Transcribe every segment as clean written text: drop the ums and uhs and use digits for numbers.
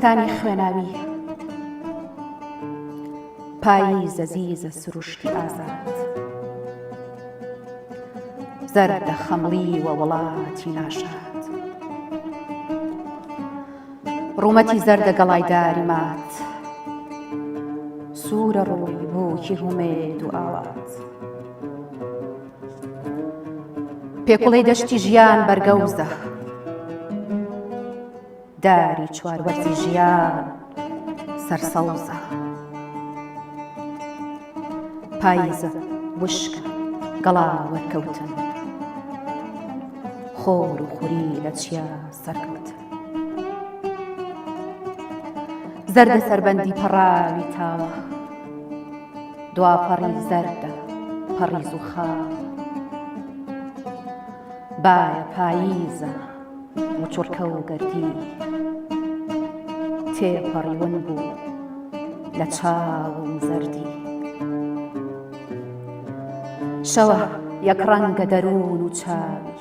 زستانی خوێناوی پاییزە زیزە سروشتی ئازاد زەردە خەمڵیوە وڵاتی ناشاد ڕوومەتی زەردە گەڵای داری مات سوورە ڕووی بووکی هومێد و ئاوات پێکوڵەی دەشتی ژیان بەرگەوزە داری چواروەرزی ژیان سەرسەوزە پاییزە وشکە گەڵا وەرکەوتن خۆر و خوری لە چیا سەرکەوتن زەردە سەربەندی پەڕاوی تاوە دوا پەڕی زەردە پەڕی زوخاوە بایە پاییزە موچڕکە و گەردی تێپەڕی ون بوو لە چاوم زەردی شەوە یەک ڕەنگە دەروون و چاوی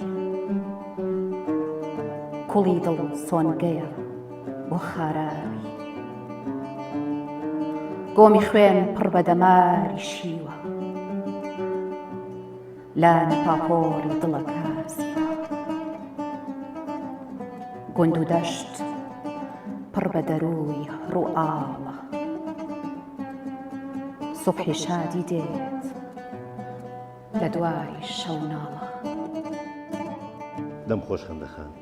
کوڵی دڵ سۆنگەیە بۆ خاراوی گۆمی خوێن پڕ بە دەماری شیوە لانە پاپۆری دڵەکە زیوە گوند و دەشت پڕ بە دەرووی ڕووئاڵە سوبحی شادی دێت لە دوای شەو ناڵە. دەم خۆش خەندە خان.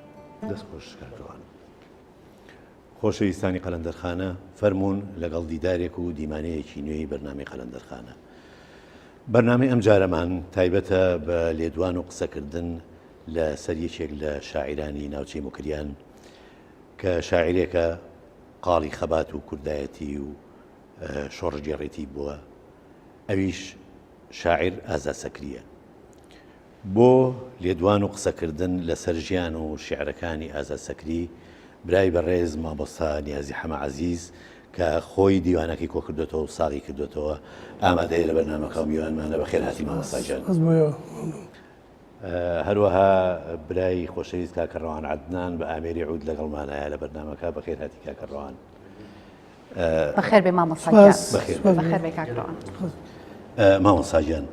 دەست خۆش کاک ڕەوان. خۆشەویستانی قەلەندەرخانە فەرموون لەگەڵ دیدارێک و دیمانەیەکی نوێی بەرنامەی قەلەندەرخانە. بەرنامەی ئەمجارەمان تایبەتە بە لێدوان و قسەکردن لە سەر یەکێک لە شاعیرانی ناوچەی موکریان کە شاعیرێکە قاڵی خەبات و کوردایەتی و شۆڕشگێڕێتی بووە ئەویش شاعیر ئازاد سەکرییە. بۆ لێدوان و قسەکردن لەسەر ژیان و شیعرەکانی ئازاد سەکری، برای بەڕێز مامۆستا نیازی حەمە عەزیز کە خۆی دیوانەکەی کۆکردۆتەوە و ساغی کردۆتەوە ئامادەیە لە بەرنامەکە و میوانمانە. بەخێر هاتی مامۆستا گیان. سپاس بۆ ئێوە. مەمنون. هەروەها برای خۆشەویست کاکە ڕەوان عەدنان بە ئامێری عود لەگەڵمانایە لە بەرنامەکە. بەخێر هاتی کاکە ڕەوان. بەخێر بێ مامۆستا گیان. بەخێر بێ کاک ڕەوان. مامۆستا گیان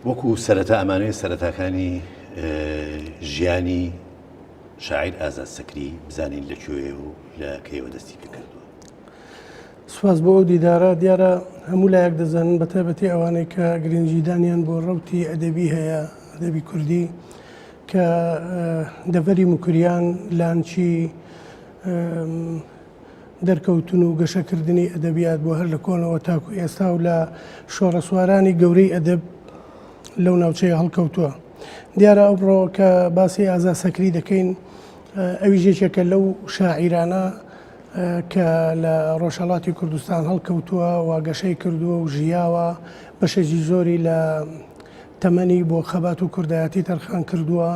وەکو سەرەتا ئەمانەوێت سەرەتاکانی ژیانی شاعیر ئازاد سەکری بزانین لە کوێ و لە کەیەوە دەستی پێکردووە. سوپاس بۆ ئەو دیدارە دیارە هەموو لایەک دەزانن بە تایبەتی ئەوانەی کە گرنگیدانیان بۆ ڕەوتی ئەدەبی هەیە ئەدەبی کوردی کە دەڤەری موکریان لانچی دەرکەوتن و گەشەکردنی ئەدەبیات بووە هەر لە کۆنەوە تاکو ئێستا و لە شۆڕەسوارانی گەورەی ئەدەب لەو ناوچەیە هەڵکەوتووە. دیارە ئەوڕۆ کە باسی ئازا سەکری دەکەین ئەویش یەکێکە لەو شاعیرانە کە لە ڕۆژهەڵاتی کوردستان هەڵکەوتووە و گەشەی کردووە و ژیاوە بەشێکی زۆری لە تەمەنی بۆ خەبات و کوردایەتی تەرخان کردووە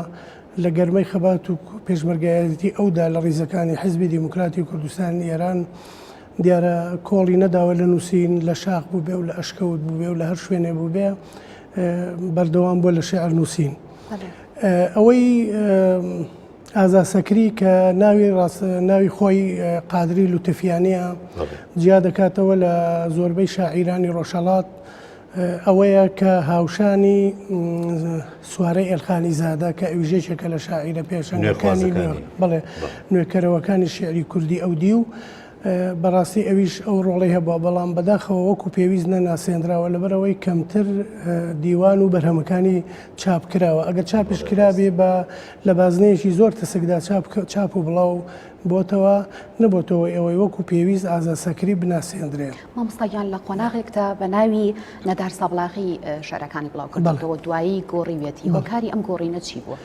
لە گەرمەی خەبات و پێشمەرگایەتی ئەودا لە ڕیزەکانی حیزبی دێموکراتی کوردستانی ئێران دیارە کۆڵی نەداوە لە نووسین، لە شاخ بووبێ و لە ئەشکەوت بووبێ و لە هەر شوێنێ بووبێ بەردەوام بووە لە شێعر نووسین. ئەوەی ئازا سەکری کە ناوی ڕاست ناوی خۆی قادری لوتفیانیە جیا دەکاتەوە لە زۆربەی شاعیرانی ڕۆژهەڵات ئەوەیە کە هاوشانی سوارەی ئێلخانی زادە کە ئەویش یەکێکە لە شاعیرە پێشەنگەکانی بەڵێ نوێکەرەوەکانی شیعری کوردی ئەو دی و بەڕاستی ئەویش ئەو ڕۆڵەی هەبووە بەڵام بەداخەوە وەکو پێویست نەناسێنراوە لەبەرئەوەی کەمتر دیوان و بەرهەمەکانی چاپ کراوە ئەگەر چاپیش کرابێ بە لە بازنەیەکی زۆر تەسکدا چاپ و بڵاو بۆتەوە نەبۆتەوە ئەوەی وەکو پێویست ئازاد سەکری بناسێندرێ. مامۆستا گیان لە قۆناغێکدا بە ناوی نەدار سابڵاغی شعرەکانی بڵاو کردووەتەوە دوایی گۆڕیویەتی هۆکاری ئەم گۆڕینە چی بووە؟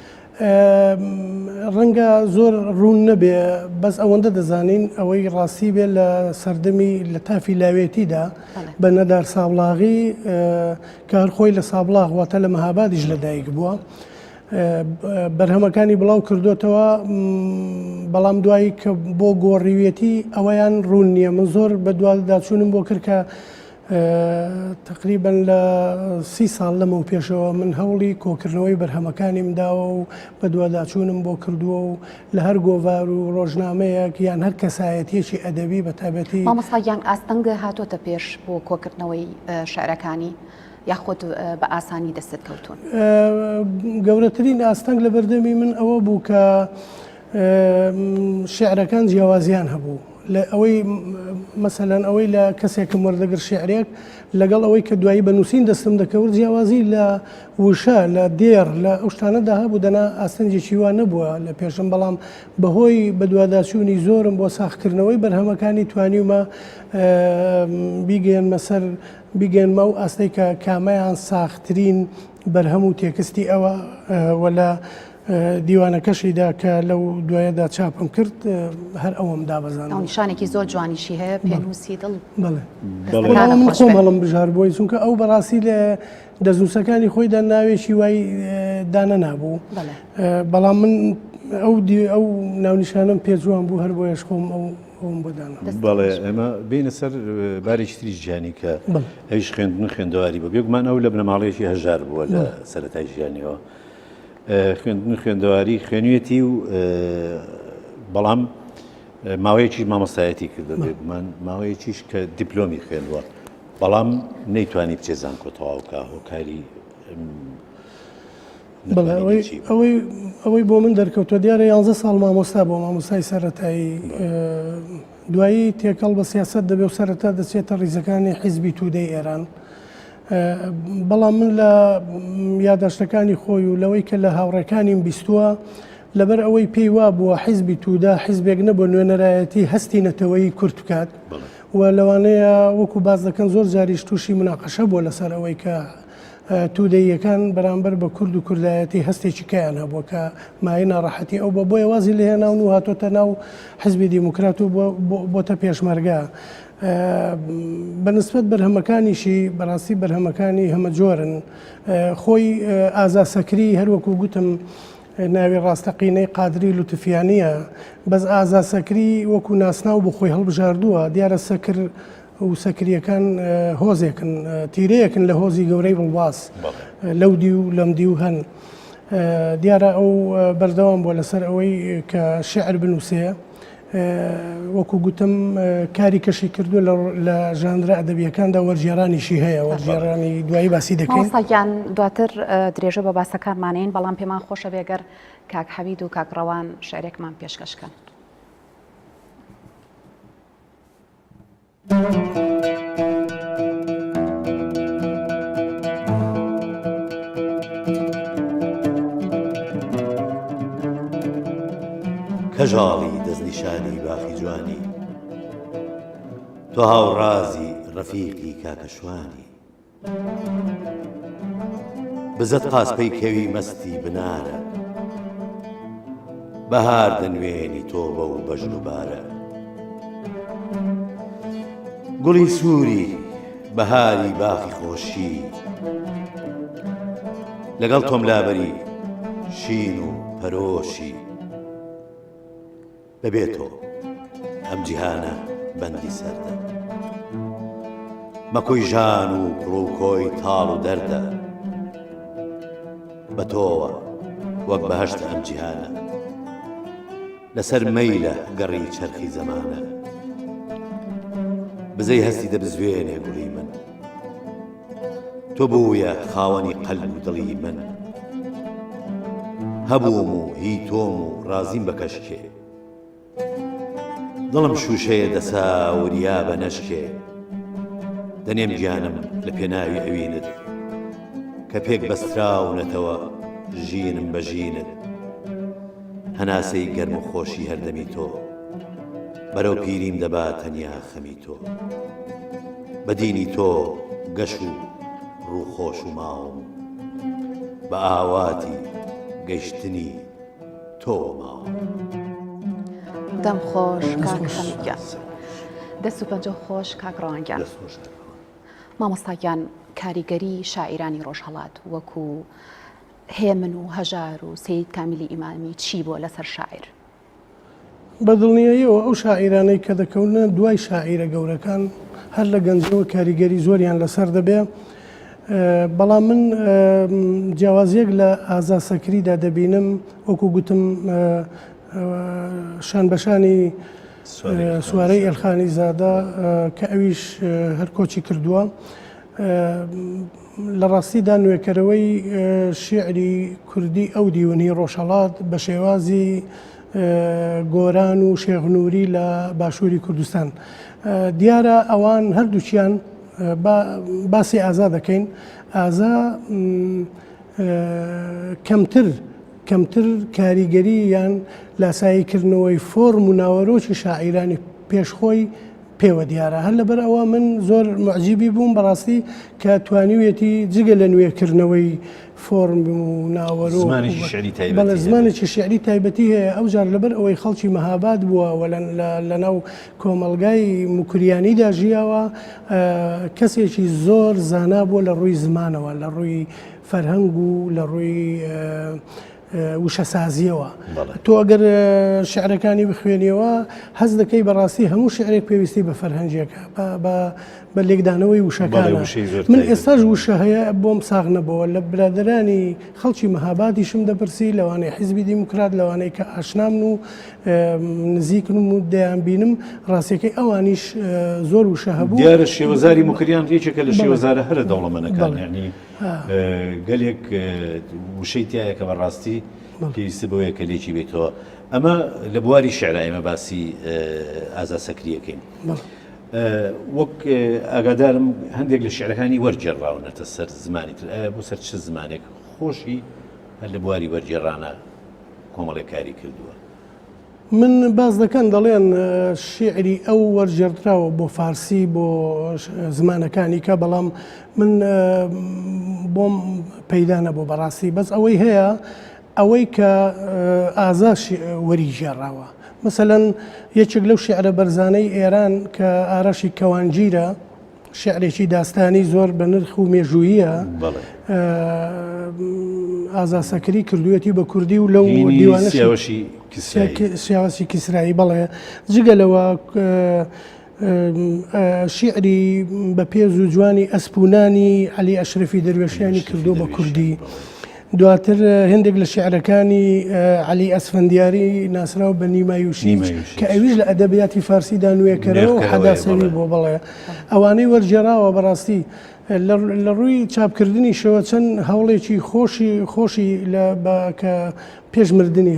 ڕەنگە زۆر ڕوون نەبێ بەس ئەوەندە دەزانین ئەوەی ڕاستی بێ لە سەردەمی لە تافی لاوێتیدا بە نەدار سابڵاغی کە هەر خۆی لە سابڵاغ واتە لە مەهابادیش لەدایک بووە. بەرهەمەکانی بڵاو کردوتەوە بەڵام دوایی کە بۆ گۆڕیویەتی ئەوەیان ڕوون نییە من زۆر بە دواداچوونم بۆ کرد کە. تەقریبەن لە سی ساڵ لەمەو پێشەوە من هەوڵی کۆکردنەوەی بەرهەمەکانیم داوە و بەدواداچوونم بۆ کردووە و لە هەر گۆڤار و ڕۆژنامەیەک یان هەر کەسایەتیەکی ئەدەبی بە تایبەتی. مامۆستا گیان ئاستەنگ هاتۆتە پێش بۆ کۆکردنەوەی شعرەکانی یاخود بە ئاسانی دەستت کەوتوون؟ گەورەترین ئاستەنگ لە بەردەمی من ئەوە بوو کە شعرەکان جیاوازیان هەبوو لە ئەوەی مەسەلەن ئەوەی لە کەسێکم وەردەگر شعرێک لەگەڵ ئەوەی کە دوایی بە نووسین دەستم دەکەوت جیاوازی لە وشە لە دێڕ لە ئەو شتانەدا هەبوو دەنا ئاستەنگێکی وا نەبووە لە پێشم بەڵام بەهۆی بەدواداچوونی زۆرم بۆ ساخکردنەوەی بەرهەمەکانی توانیومە بیگەیەنمە سەر بیگەیەنمە ئەو ئاستەی کە کامەیان ساخترین بەرهەم و تێکستی ئەوە و لە دیوانەکەشیدا کە لەو دوایەدا چاپم کرد هەر ئەوەم دابەزاند. ناونیشانێکی زۆر جوانیشی هەیە پێنووسی دڵ. بەڵێ بەڵام من خۆم هەڵم بژار بۆی چونکە ئەو بەڕاستی لە دەستنووسەکانی خۆیدا ناوێکی وای دانەنابوو بەڵام من ئەو ئەو ناونیشانم پێ جوان بوو هەر بۆیەش خۆم ئەو ئەوم بۆ دانا. بەڵێ ئێمە بینە سەر بارێکی تری ژیانی کە ئەویش خوێندن و خوێندەواری بوو بێگومان ئەو لە بنەماڵەیەکی هەژار بووە لە سەرەتای ژیانیەوە خوێندن و خوێندەواری خوێنوێتی و بەڵام ماوەیەکی مامۆستایەتی کردو بێگومان ماوەیەکیش کە دیپلۆمی خوێندوە بەڵام نەیتوانی بچێ زانکۆ تەواو کا هۆکاری ئەوەی ئەوەی بۆ من دەرکەوتوە دیارە یانزە ساڵ مامۆستا بۆ مامۆستای سەرەتایی دوایی تێکەڵ بە سیاست دەبێ و سەرەتا دەچێتە ڕیزەکانی حیزبی تودەی ئێران بەڵام من لە یاداشتەکانی خۆی و لەوەی کە لە هاوڕێکانیم بیستووە لەبەر ئەوەی پێی وابووە حیزبی توودە حیزبێک نەبووە نوێنەرایەتی هەستی نەتەوەیی کورد بکات و لەوانەیە وەکو باس دەکەن زۆر جاریش تووشی مناقەشە بووە لەسەر ئەوەی کە تودەییەکان بەرامبەر بە کورد و کوردایەتی هەستێکی کەیان هەبووە کە مایەی ناڕەحەتی ئەو بووە بۆیە وازی لێهێناون و هاتۆتە ناو حزبی دیموکرات و بۆتە پێشمەرگە. بە نسبەت بەرهەمەکانیشی بەڕاستی بەرهەمەکانی هەمەجۆرن خۆی ئازا سەکری هەروەکو گوتم ناوی ڕاستەقینەی قادری لوتفیانیە بەس ئازا سەکری وەکو ناسناو بۆ خۆی هەڵبژاردووە دیارە سەکر و سەکریەکان هۆزێکن تیرەیەکن لە هۆزی گەورەی بڵباس لەو دی و لەم دی و هەن دیارە ئەو بەردەوام بووە لەسەر ئەوەی کە شعر بنووسێ وەکو گوتم کاری کەشی کردووە لە ژانرە ئەدەبیەکاندا وەرگێڕانیشی هەیە وەرگێڕانی دوایی باسی دەکەین. مامۆستا گیان دواتر درێژە بە باسەکانمانین بەڵام پێمان خۆشە بێ گەر کاک حەمید و کاک ڕەوان شعرێکمان پێشکەش کەن. کەژاڵی دەستنیشانی باخی جوانی تۆ هاوڕازی ڕەفیقی کاکە شوانی بزەت قاسپەی کەوی مەستی بنارە بەهار دەنوێنی تۆبە و بەژن و بارە گوڵی سووری بەهاری باخی خۆشی لەگەڵ تۆم لابەری شین و پەرۆشی بەبێ تۆ ئەم جیهانە بەندی سەردە. مەکۆی ژان و کوڵوکۆی تاڵ و دەردە. بە تۆوە وەک بەهەشتە ئەم جیهانە. لەسەر مەیلە گەڕی چەرخی زەمانە. بزەی هەستی دەبزوێنێ گوڵی من. تۆ بوویە خاوەنی قەلب و دڵی من. هەبووم و هی تۆم و ڕازیم بە کەشکێ. دڵم شووشەیە دەسا وریا بە نەشکێ. دەنێم گیانم لە پێناوی ئەوینت. کە پێک بەستراونەتەوە ژینم بە ژینت. هەناسەی گەرم و خۆشی هەردەمی تۆ. بەرەو پیریم دەبا تەنیا خەمی تۆ. بە دینی تۆ گەش و ڕووخۆش و ماوم. بە ئاواتی گەیشتنی تۆوە ماوم. دەم خۆش کاک حەمید گیان. دەست و پەنجە خۆش کاک ڕەوان گیان. دەست خۆش کاک ڕەوان. مامۆستا گیان کاریگەری شاعیرانی ڕۆژهەڵات وەکو هێمن و هەژار و سەید کامیلی ئیمامی چی بووە لەسەر شاعیر؟ بە دڵنیاییەوە ئەو شاعیرانەی کە دەکەونە دوای شاعیرە گەورەکان. هەر لە گەنجەوە کاریگەری زۆریان لەسەر دەبێ. بەڵام من جیاوازیەک لە ئازا سەکریدا دەبینم وەکو گوتم شان بەشانی سوارەی ئێلخانی زادە کە ئەویش هەر کۆچی کردووە لە ڕاستیدا نوێکەرەوەی شیعری کوردی ئەو دیونی ڕۆژهەڵات بە شێوازی گۆران و شێخ نووری لە باشووری کوردستان دیارە ئەوان هەردووکیان باسی ئازا دەکەین ئازا کەمتر کەمتر کاریگەری یان لاسایی کردنەوەی فۆرم و ناوەرۆکی شاعیرانی پێش خۆی پێوە دیارە هەر لەبەر ئەوە من زۆر موعجیبی بووم بەڕاستی کە توانیویەتی جگە لە نوێکردنەوەی فۆرم و ناوەرۆک زمانێکی شعری تایبەتی بەڵێ زمانێکی شعری تایبەتی هەیە ئەو جار لەبەر ئەوەی خەڵکی مەهاباد بووە و لەناو کۆمەڵگای موکریانیدا ژیاوە کەسێکی زۆر زانا بووە لە ڕووی زمانەوە لە ڕووی فەرهەنگ و لە ڕووی وشەسازییەوە. تۆ ئەگەر شیعرەکانی بخوێنیەوە هەست دەکەی بەڕاستی هەموو شیعرێک پێویستی بە فەرهەنگێکە، بە لێکدانەوەی وشەکانە. من ئێستاش وشە هەیە بۆم ساغ نەبەوە، لە برادەرانی خەڵکی مەهابادیشم دەپرسی، لەوانەی حیزبی دیموکرات، لەوانەی کە ئاشنامن و نزیکن و دەیانبینم، ڕاستیەکەی ئەوانیش زۆر وشە هەبوو. دیارە شێوەزاری موکریان یەکێکە لە شێوەزارە هەرە دەوڵەمەنەکان، یانی گەلێک وشەی تایە کە بەڕاستی پێویستە بەوەیە کە لێکی بێتەوە. ئەمە لە بواری شعرا ئێمە باسی ئازا سەکریەکەین. وەک ئاگادارم هەندێک لە شعرەکانی وەرگێڕراونەتە سەر زمانی تر، ئایا بۆ سەر چ زمانێک خۆشی هەر لە بواری وەرگێڕانە کۆمەڵێک کاری کردووە؟ من باس دەکەن دەڵێن شیعری ئەو وەرگێڕدراوە بۆ فارسی بۆ زمانەکانی کە بەڵام من بۆم پەیدا نەبوو بەڕاستی بەس ئەوەی هەیە ئەوەی کە ئازا وەری گێڕاوە مەسەلەن یەکێک لەو شیعرە بەرزانەی ئێران کە ئارەشی کەوانگیرە شیعرێکی داستانی زۆر بە نرخ و مێژووییە. ئازا سەکری کردوویەتی بە کوردی و لەو دیوانەشی سیاوەشی کیسرایی. سیاوەشی کیسرایی بەڵێ. جگە لەوە شیعری بە پێز و جوانی ئەسپ و نانی عەلی ئەشرەفی دەروێشیانی کردووە بە کوردی. دواتر هێندێک لە شیعرەکانی عەلی ئەسفەندیاری ناسراو بە نیمایوشیچ کە ئەویش لە ئەدەبیاتی فارسیدا نوێکەرەوە و حەداسەوی بووە بەڵێ ئەوانەی وەرگێڕاوە بەڕاستی لە ڕووی چاپکردنیشەوە چەند هەوڵێکی خۆشی خۆشی لە کە پێش مردنی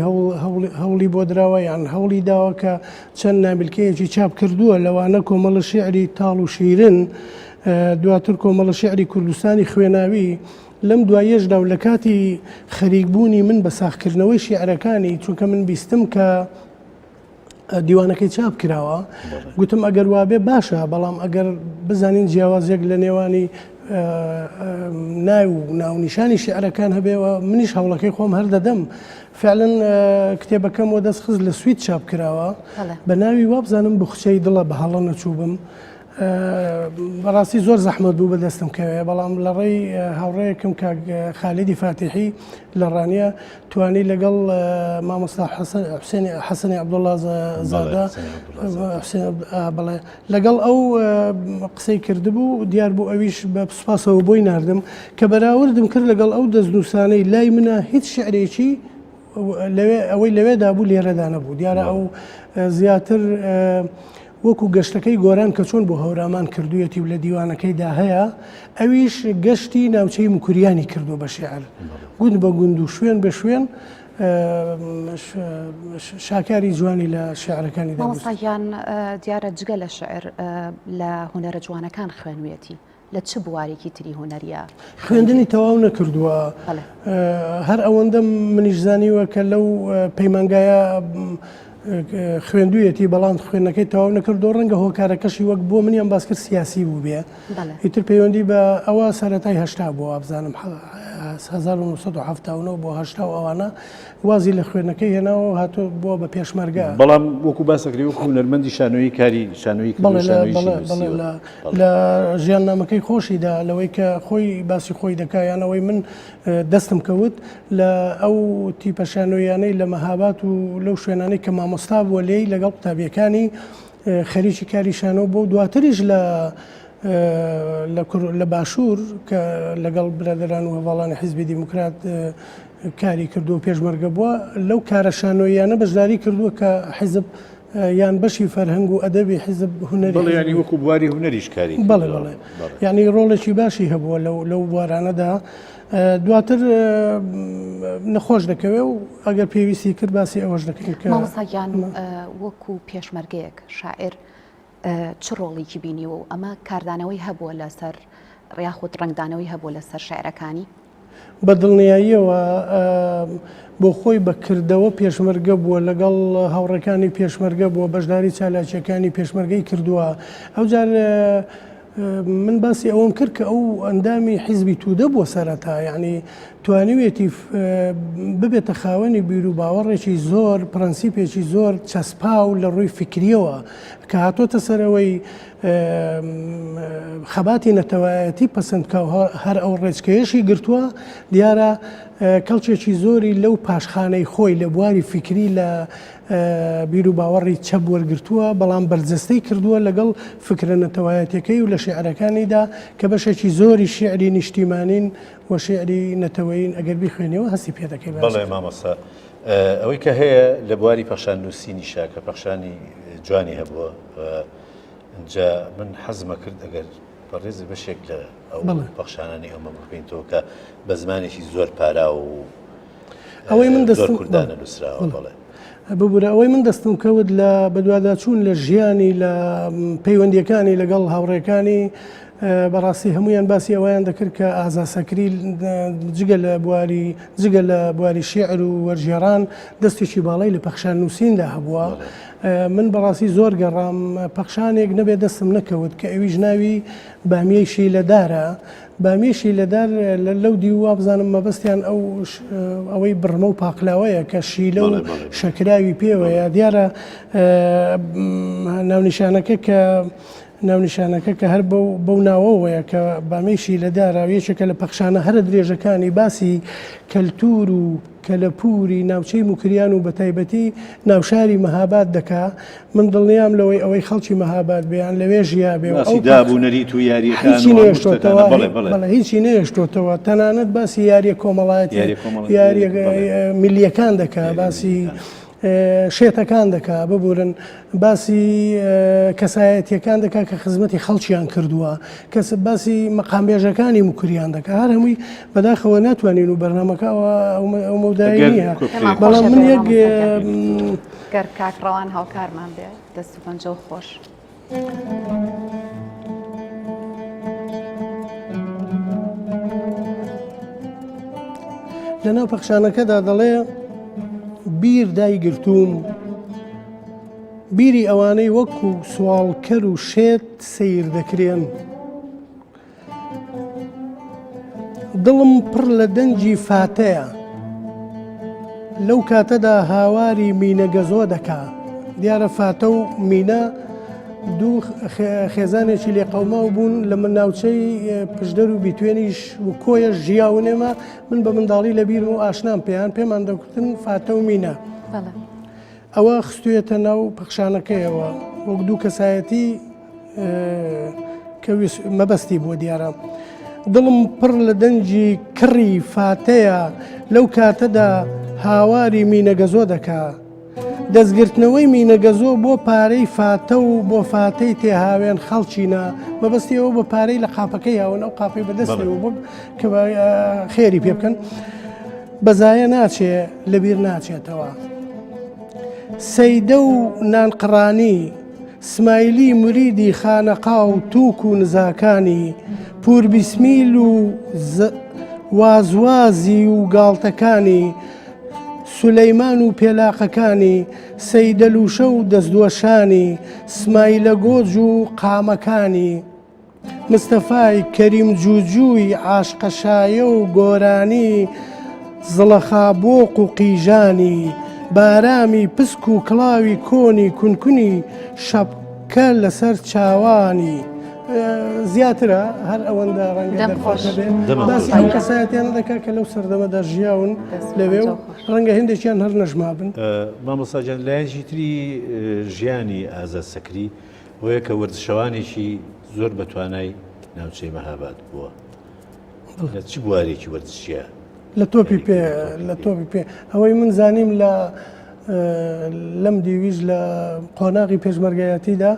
هەوڵی بۆ دراوە یان هەوڵی داوە کە چەند نامیلکەیەکی چاپ کردووە لەوانە کۆمەڵە شیعری تاڵ و شیرن دواتر کۆمەڵە شیعری کوردستانی خوێناوی لەم دواییەشدا و لە کاتی خەریک بوونی من بە ساغکردنەوەی شیعرەکانی، چونکە من بیستم کە دیوانەکەی چاپ کراوە، گوتم ئەگەر وابێ باشە، بەڵام ئەگەر بزانین جیاوازیەک لە نێوانی ناو و ناونیشانی شیعرەکان هەبێ و منیش هەوڵەکەی خۆم هەر دەدەم. فعلا کتێبەکەم وەدەست خست لە سوید چاپ کراوە بە ناوی وابزانم بوخچەی دڵە بە هەڵە نەچووبم. بەڕاستی زۆر زەحمەت بوو بەدەستم کەوێ بەڵام لە ڕێی هاوڕێیەکم کاک خالیدی فاتیحی لە ڕانیە توانی لەگەڵ مامۆستا حسێنی حەسەنی عەبدوڵڵا زادە بەڵێ لەگەڵ ئەو قسەی کردبوو دیار بوو ئەویش بە سوپاسەوە بۆی ناردم کە بەراوردم کرد لەگەڵ ئەو دەستنووسانەی لای منە هیچ شعرێکی لەوێ ئەوەی لەوێدا بوو لێرەدا نەبوو دیارە ئەو زیاتر وەکو گەشتەکەی گۆران کە چۆن بۆ هەورامان کردوویەتی و لە دیوانەکەیدا هەیە، ئەویش گەشتی ناوچەی موکریانی کردووە بە شیعر. گوند بە گوند و شوێن بە شوێن شاکاری جوانی لە شیعرەکانیدا نووسیوە. مامۆستا گیان دیارە جگە لە شیعر لە هونەرە جوانەکان خوێنویەتی، لە چ بوارێکی تری هونەریە خوێندنی تەواو نەکردووە؟ هەر ئەوەندەم منیش زانیوە کە لەو پەیمانگایە خوێندویەتی بەڵام خوێندنەکەی تەواو نەکردو ڕەنگە هۆکارەکەشی وەک بۆ منیان باس کرد سیاسی بوو بێ ئیتر پەیوەندی بە ئەوە سەرەتای هەشتا بۆ وابزانم 1970 بۆ هەشتا و ئەوانە وازی لە خوێندنەکەی هێناوە و هاتووە بووە بە پێشمەرگە. بەڵام وەکو باس دەکرێت وەکو هونەرمەندی شانۆیی کاری شانۆیی کردووە، بەڵێ لە شانۆییشی بەڵێ بەڵێ نووسیوە. لە بەڵێ. لە ژیاننامەکەی خۆشیدا لەوەی کە خۆی باسی خۆی دەکا یان ئەوەی من دەستم کەوت لە ئەو تیپە شانۆییانەی لە مەهابات و لەو شوێنانەی کە مامۆستا بووە لێی لەگەڵ قوتابییەکانی خەریکی کاری شانۆ بووە و دواتریش لە لە باشوور کە لەگەڵ برادەران و هەڤاڵانی حیزبی دیموکرات کاری کردووە و پێشمەرگە بووە، لەو کارە شانۆییانە بەشداری کردووە کە حیزب یان بەشی فەرهەنگ و ئەدەبی حیزب هونەری بەڵێ یانی وەکوو بواری هونەریش کاری کردووە. بەڵێ بەڵێ یانی ڕۆڵێکی باشی هەبووە لەو لەو بوارانەدا. دواتر نەخۆش دەکەوێ و ئەگەر پێویستی کرد باسی ئەوەش دەکەین کە مامۆستا گیان وەکوو پێشمەرگەیەک شاعیر چ ڕۆڵێکی بینیوە و ئەمە کاردانەوەی هەبووە لەسەر یاخود ڕەنگدانەوەی هەبووە لەسەر شعرەکانی؟ بە دڵنیاییەوە بۆ خۆی بە کردەوە پێشمەرگە بووە، لەگەڵ هاوڕێکانی پێشمەرگە بووە، بەشداری چالاکییەکانی پێشمەرگەی کردووە. ئەوجار من باسی ئەوەم کرد کە ئەو ئەندامی حیزبی تودە بووە سەرەتا، یەعنی توانیویەتی ببێتە خاوەنی بیروباوەڕێکی زۆر، پرەنسیپێکی زۆر چەسپاو لە ڕووی فیکرییەوە کە هاتۆتە سەرەوەی خەباتی نەتەوایەتی پەسەند بکا و هەر ئەو ڕێچکەیەشی گرتووە، دیارە کەڵکێکی زۆری لەو پاشخانەی خۆی لە بواری فیکری لە بیروباوەڕی چەپ وەرگرتووە، بەڵام بەرجەستەی کردووە لەگەڵ فکرە نەتەوایەتیەکەی و لە شیعرەکانیدا کە بەشێکی زۆری شیعری نیشتیمانین و شیعری نەتەوەیین ئەگەر بیخوێنیەوە هەستی پێ دەکەی باشتر. بەڵێ مامۆستا ئەوەی کە هەیە لە بواری پەخشان نووسینیشا کە پەخشانی جوانی هەبووە جا من حەزمە کرد ئەگەر بەڕێز بەشێک لە ئەو پەخشانانی ئەمە بخوێنیتەوە کە بە زمانێکی زۆر پاراو و ئەوەی من دەستم کوردانە نووسراوە بەڵێ. ببورە ئەوەی من دەستم کەوت لە بەدواداچوون لە ژیانی لە پەیوەندیەکانی لەگەڵ هاوڕێکانی بەڕاستی هەمویان باسی ئەویان دەکرد کە ئازا سەکری جگە لە بواری جگە لە بواری شیعر و وەرگێڕان دەستێکی باڵای لە پەخشان نووسیندا هەبووە من بەڕاستی زۆر گەڕام پەخشانێک نەبێت دەستم نەکەوت کە ئەویش ناوی بامیەی شیلەدارە بامیەی شیلەدار لەو دیو وابزانم مەبەستیان ئەو ئەوەی بڕمە و پاقلاوەیە کە شیلە و شەکراوی پێوەیە دیارە ناونیشانەکە کە ناونیشانەکە کە هەر بەو بەو ناوەوەیە کە بامیەی شیلەدارە یەکێکە لە پەخشانە هەرە درێژەکانی باسی کەلتور و کەلەپووری ناوچەی موکریان و بەتایبەتی ناوشاری مەهاباد دەکا، من دڵنیام لەوەی ئەوەی خەڵکی مەهاباد بێ یان لەوێ ژیابێ و باسی ئەو داب و نەریت و یارییەکان هیچی و هەموو شتەکانە نەهێشتۆتەوە، بەڵێ بەڵێ. بەڵێ هیچی نەهێشتۆتەوە، تەنانەت باسی یارییە کۆمەڵایەتی یارییە کۆمەڵایەتی یارییە بەڵێ. میللییەکان دەکا، یارییە باسی میللییەکان. شێتەکان دەکا، ببورن باسی کەسایەتیەکان دەکا کە خزمەتی خەڵکیان کردووە، کەس باسی مەقامبێژەکانی موکریان دەکا، هەر هەمووی بەداخەوە ناتوانین و بەرنامەکە ئەوە ئەو مەودای ئەگەر نییە، کۆپلەیەک بەڵام من یەک گەر کاک ڕەوان هاوکارمان بێ دەست و پەنجە و خۆش. لەناو پەخشانەکەدا دەڵێ بیر دایگرتووم بیری ئەوانەی وەکو سواڵکەر و شێت سەیر دەکرێن. دڵم پڕ لە دەنگی فاتەیە لەو کاتەدا هاواری مینە گەزۆ دەکا دیارە فاتە و مینە دوو خێزانێکی لێقەوماو بوون لە من ناوچەی پشدەر و بیتوێنیش و کۆیەش ژیاون ئێمە من بە منداڵی لە بیرم و ئاشنام پێیان پێمان دەکوتن فاتە و مینە ئەوە خستویەتە ناو پەخشانەکەیەوە وەک دوو کەسایەتی کە مەبەستی بووە دیارە. دڵم پڕ لە دەنگی کڕی فاتەیە لەو کاتەدا هاواری مینەگەزۆ دەکا. دەستگرتنەوەی مینەگەزۆ بۆ پارەی فاتە و بۆ فاتەی تێهاوێن خەڵکینە مەبەستی ئەوە بە پارەی لە قاپەکەی هاون ئەو قاپەی بەدەستەوە بۆ کە خێری پێ بکەن. بەزایە ناچێ لەبیر ناچێتەوە. سەیدە و نانقڕانی، سمایلی موریدی خانەقا و تووک و نزاکانی، پووربیسمیل و وازوازی و گاڵتەکانی، سولەیمان و پێلاقەکانی، سەیدەلووشە و دەستدوەشانی، سمایلە گۆج و قامەکانی. مستەفای کەریم جوجوی عاشقە شایە و گۆرانی زڵەخا بۆق و قیژانی بارامی پسک و کڵاوی کۆنی کونکونی شەپکە لەسەر چاوانی. زیاترە هەر ئەوەندە ڕەنگە دەرفەت نەبێ باسی ئەو کەسایەتیانە دەکات کە لەو سەردەمەدا ژیاون لەوێ و ڕەنگە هەندێکیان هەر نەژمابن. مامۆستا گیان لایەنێکی تری ژیانی ئازاد سەکری ئەوەیە کە وەرزشەوانێکی زۆر بە توانای ناوچەی مەهاباد بووە لە چ بوارێکی وەرزشیە؟ لە تۆپی پێ لە تۆپی پێ ئەوەی من زانیم لە لەم دیویش لە قۆناغی پێشمەرگایەتیدا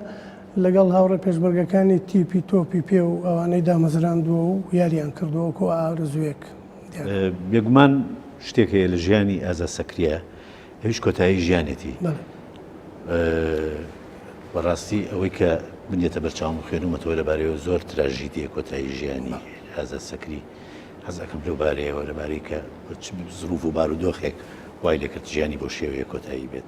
لەگەڵ هاوڕێ پێشمەرگەکانی تیپی تۆپی پێ و ئەوانەی دامەزراندووە و یاریان کردووە وەکو ئارەزوویەک. بێگومان شتێک هەیە لە ژیانی ئازاد سەکریە ئەویش کۆتایی ژیانێتی. بەڕاستی ئەوەی کە من دێتە بەرچاوم خوێنومەتەوە لەبارەیەوە زۆر تراژیدیە کۆتایی ژیانی ئازاد سەکری حەز ئەکەم لەو بارەیەوە لەبارەی کە چ زروف و بارودۆخێک وای لێکرد ژیانی بەو شێوەیە کۆتایی بێت.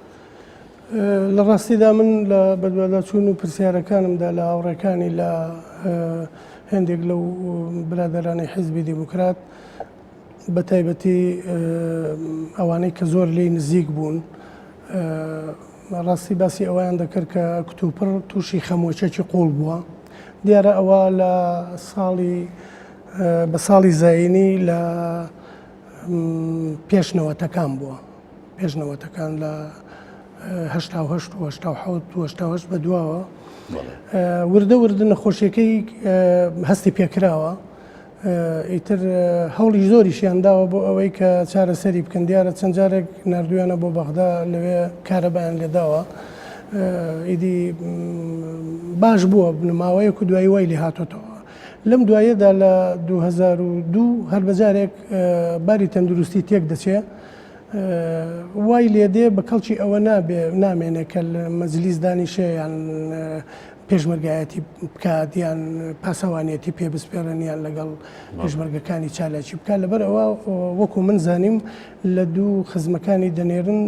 لە ڕاستیدا من لە بەدواداچوون و پرسیارەکانمدا لە هاوڕێکانی لە هێندێک لەو برادەرانەی حیزبی دێموکرات بە تایبەتی ئەوانەی کە زۆر لێی نزیک بوون ڕاستی باسی ئەویان دەکرد کە کتوپڕ تووشی خەمۆچێکی قوڵ بووە دیارە ئەوە لە ساڵی بە ساڵی زایینی لە پێش نەوەتەکان بووە پێش نەوەتەکان لە 88 و 87 و 88 بە دواوە وردە وردە نەخۆشیەکەی هەستی پێکراوە ئیتر هەوڵی زۆریشیان داوە بۆ ئەوەی کە چارەسەری بکەن دیارە چەند جارێک نردویانە بۆ بەغدا لەوێ کارەبایان لێداوە ئیدی باش بووە بنەماوەیەک و دوایی وای لێ هاتۆتەوە لەم دوایەدا لە 2002 هەر بەجارێک باری تەندروستی تێک دەچێ وای لێدێ بە کەڵکی ئەوە نابێ نامێنێ کە لە مەجلیس دانیشێ یان پێشمەرگایەتی بکات یان پاسەوانیەتی پێ بسپێرن یان لەگەڵ پێشمەرگەکانی چالاکی بکات لەبەر ئەوە وەکو من زانیم لە دوو خزمەکانی دەنێرن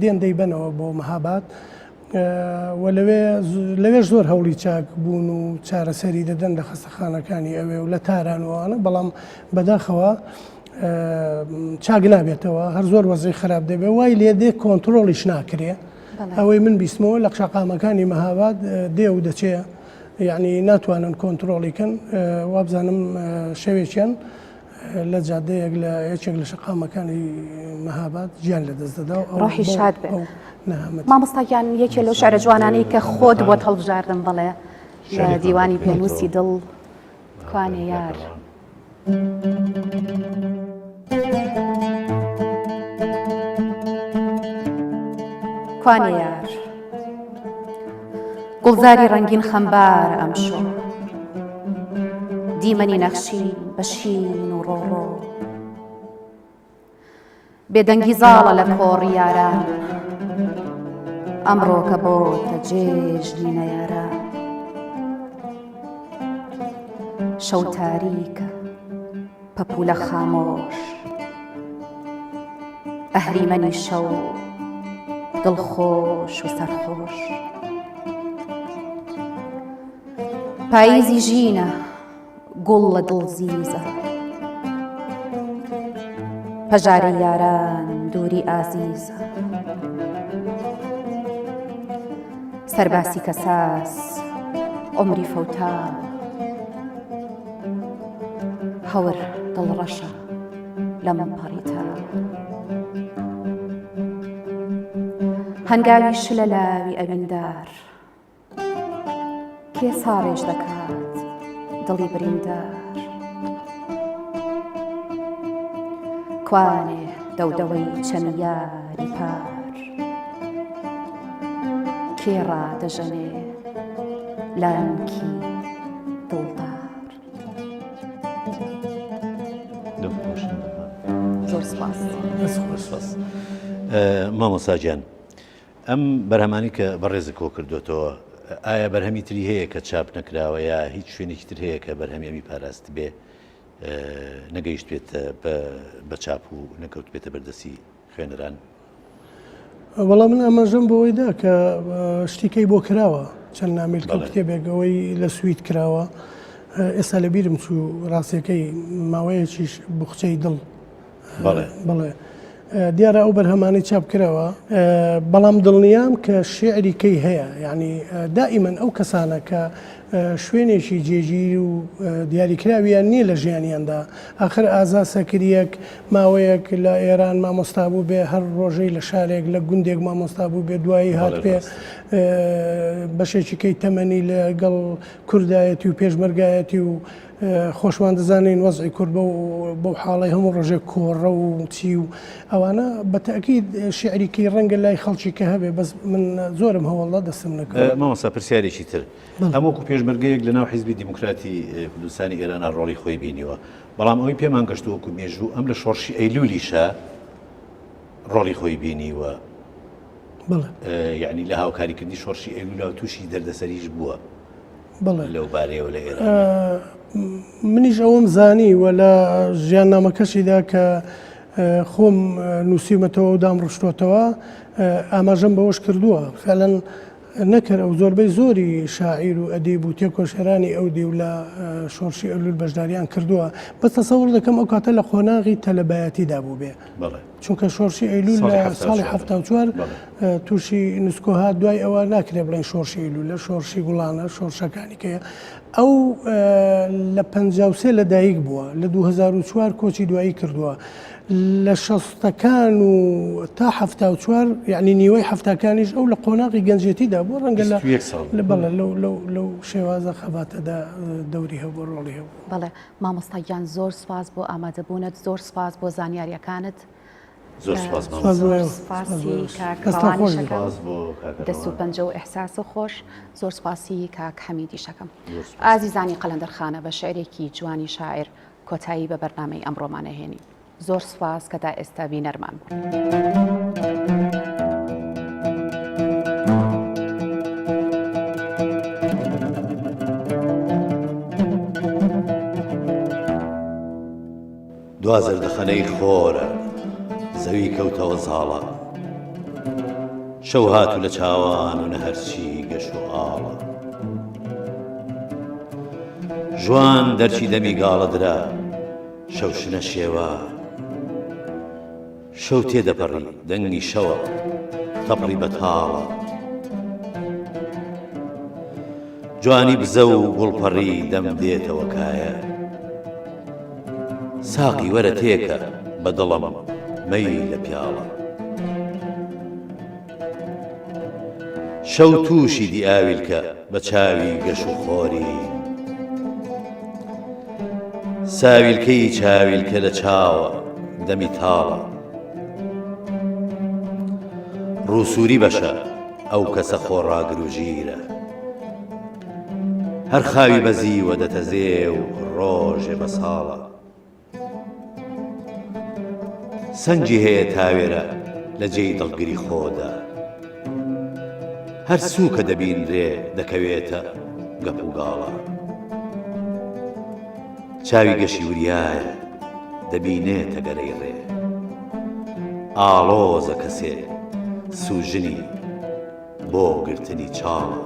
دێن دەیبەنەوە بۆ مەهاباد و لەوێ لەوێش زۆر هەوڵی چاک بوون و چارەسەری دەدەن لە خەستەخانەکانی ئەوێ و لە تاران وانە بەڵام بەداخەوە چاک نابێتەوە هەر زۆر وەزی خراپ دەبێ وای لێ دێ کۆنتترۆلیش ناکرێ ئەوەی من بیستمەوە لە شەقامەکانی مەهاباد دێ و دەچێ یعنی ناتوانن کۆنتترۆلی کەن وابزانم شەوێکیان لە جادەیەک لە یەکێک لە شەقامەکانی مەهاباد گیان لە دەست دەدا و ڕۆحی شاد بێ مامۆستا گیان یەکێ لەو شعرە جوانانەی کە خۆت بۆت هەڵبژاردم بەڵێ لە دیوانی پێنووسی دڵ کوانێ یار. کوانێ یار گوڵزاری ڕەنگین خەمبار ئەمشۆ دیمەنی نەخشین بە شین و ڕۆڕۆ بێدەنگی زاڵە لە کۆڕی یاران ئەمڕۆکە بۆتە جێژنی نەیاران شەو تاریکە پەپوولە خامۆش ئەهریمەنی شەو دڵخۆش و سەرخۆش پاییزی ژینە گوڵ لە دڵ زیزە پەژارەی یاران دووری ئازیزە سەرباسی کەساس عمری فەوتا هەور دڵڕەشە لەم پەڕیتا هەنگاوی شلە لاوی ئەویندار کێ ساڕێژ دەکات دڵی بریندار کوانێ دەودەوەی چەمی یاری پار کێ ڕادەژەنێ لانکی دڵدار زۆر سپاس سپاس مامۆستا گیان ئەم بەرهەمانەی کە بەڕێزت کۆکردۆتەوە ئایا بەرهەمی تری هەیە کە چاپ نەکراوە یا هیچ شوێنێکی تر هەیە کە بەرهەمی ئەمی پاراستبێ نەگەیشتبێتە بە چاپ و نەکەوتبێتە بەردەستی خوێنەران؟ وەڵا من ئاماژەم بەوەی دا کە شتیکەی بۆ کراوە چەند نامیلکە و کتێبێک ئەوەی لە سوید کراوە ئێستا لە بیرم چوو ڕاستیەکەی ماوەیەکیش بوخچەی دڵ بەڵێ دیارە ئەو بەرهەمانەی چاپ کراوە بەڵام دڵنیام کە شیعری کەی هەیە یعنی دائیمەن ئەو کەسانە کە شوێنێکی جێگیر و دیاریکراویان نییە لە ژیانیاندا. ئاخر ئازا سەکرییەک ماوەیەک لە ئێران مامۆستا بووبێ، هەر ڕۆژەی لە شارێک، لە گوندێک مامۆستا بووبێ، دوایی هاتبێ بەشێکی کەی تەمەنی لەگەڵ کوردایەتی و پێشمەرگایەتی و خۆشمان دەزانین وەزعی کورد بەو بەو حاڵەی هەموو ڕۆژێک کۆڕە و چی و ئەوانە بە تەئکید شیعری کەی ڕەنگە لای خەڵکی کە هەبێ بەس من زۆرم هەوڵدا دەستم نەکەوت. مامۆستا پرسیارێکی تر ئەم وەکو پێشمەرگەیەک لەناو حیزبی دیموکراتی کوردستانی ئێرانا ڕۆڵی خۆی بینیوە بەڵام ئەوەی پێمان گەشتووە وەکو مێژوو ئەم لە شۆڕشی ئەیلولیشا ڕۆڵی خۆی بینیوە یعنی لە هاوکاریکردنی شۆڕشی ئەیلولا و تووشی دەردەسەریش بووە بەڵێ. لەو بارەیەوە لە ئێران. منیش ئەوەم زانی و لە ژیاننامەکەشیدا کە خۆم نووسیومەتەوە و دامڕشتۆتەوە ئاماژەم بەوەش کردووە فعلەن نەکەر ئەو زۆربەی زۆری شاعیر و ئەدیب و تێکۆشەرانی ئەو دیو لە شۆڕشی ئەلول بەشداریان کردووە بەس تەسەوڕ دەکەم ئەو کاتە لە قۆناغی تەلەبایەتیدا بووبێ چونکە شۆڕشی ئەیلول لە ساڵی 74 تووشی نسکۆ هات دوای ئەوە ناکرێ بڵێن شۆڕشی ئەیلولە شۆڕشی گوڵانە شۆڕشەکانی کەیە ئەو لە 53 لە دایک بووە لە 2004 کۆچی دوایی کردووە لە شەستەکان و تا 74 یعنی نیوەی هەفتاکانیش ئەو لە قۆناغی گەنجێتیدا بوو ڕەنگە لە بەڵێ لەو لەو لەو شێوازە خەباتەدا دەوری هەبوو ڕۆڵی هەبوو. بەڵێ مامۆستا گیان زۆر سپاس بۆ ئامادەبوونت زۆر سپاس بۆ زانیاریەکانت. زۆر سپاس مامۆستا. زۆر سپاسی کاک ڕەوانیشەکەم دەست و پەنجە و ئیحساس خۆش زۆر سپاسی کاک حەمیدیشەکەم ئازیزانی قەلەندەرخانە بە شعرێکی جوانی شاعیر کۆتایی بە بەرنامەی ئەمڕۆمان ئەهێنین زۆر سپاس کە تا ئێستا بینەرمان بوون. دوا زەردەخەنەی خۆرە زەوی کەوتەوە زاڵە شەو هات و لە چاوان و نە هەرچی گەش و ئاڵە ژوان دەرچی دەمی گاڵە درا شەو شنە شێوە شەو تێدەپەڕی دەنگی شەوە تەپڵی بەتاڵە جوانی بزە و گوڵپەڕی دەم دێتەوە کایە ساقی وەرە تێکە بە دڵم مەی لە پیاڵە شەو تووشی دی ئاویلکە بە چاوی گەش و خۆری ساویلکەی چاویلکە لە چاوە دەمی تاڵە ڕووسووری بەشە ئەو کەسە خۆڕاگر و ژیرە هەر خاوی بەزیوە دەتەزێ و ڕۆژێ بە ساڵە سەنگی هەیە تاوێرە لە جێی دڵگری خۆدا هەر سووکە دەبینرێ دەکەوێتە گەپ و گاڵە چاوی گەشی وریایە دەبینێ تەگەرەی ڕێ ئاڵۆزە کەسێ سوژنی بۆ گرتنی چاڵە.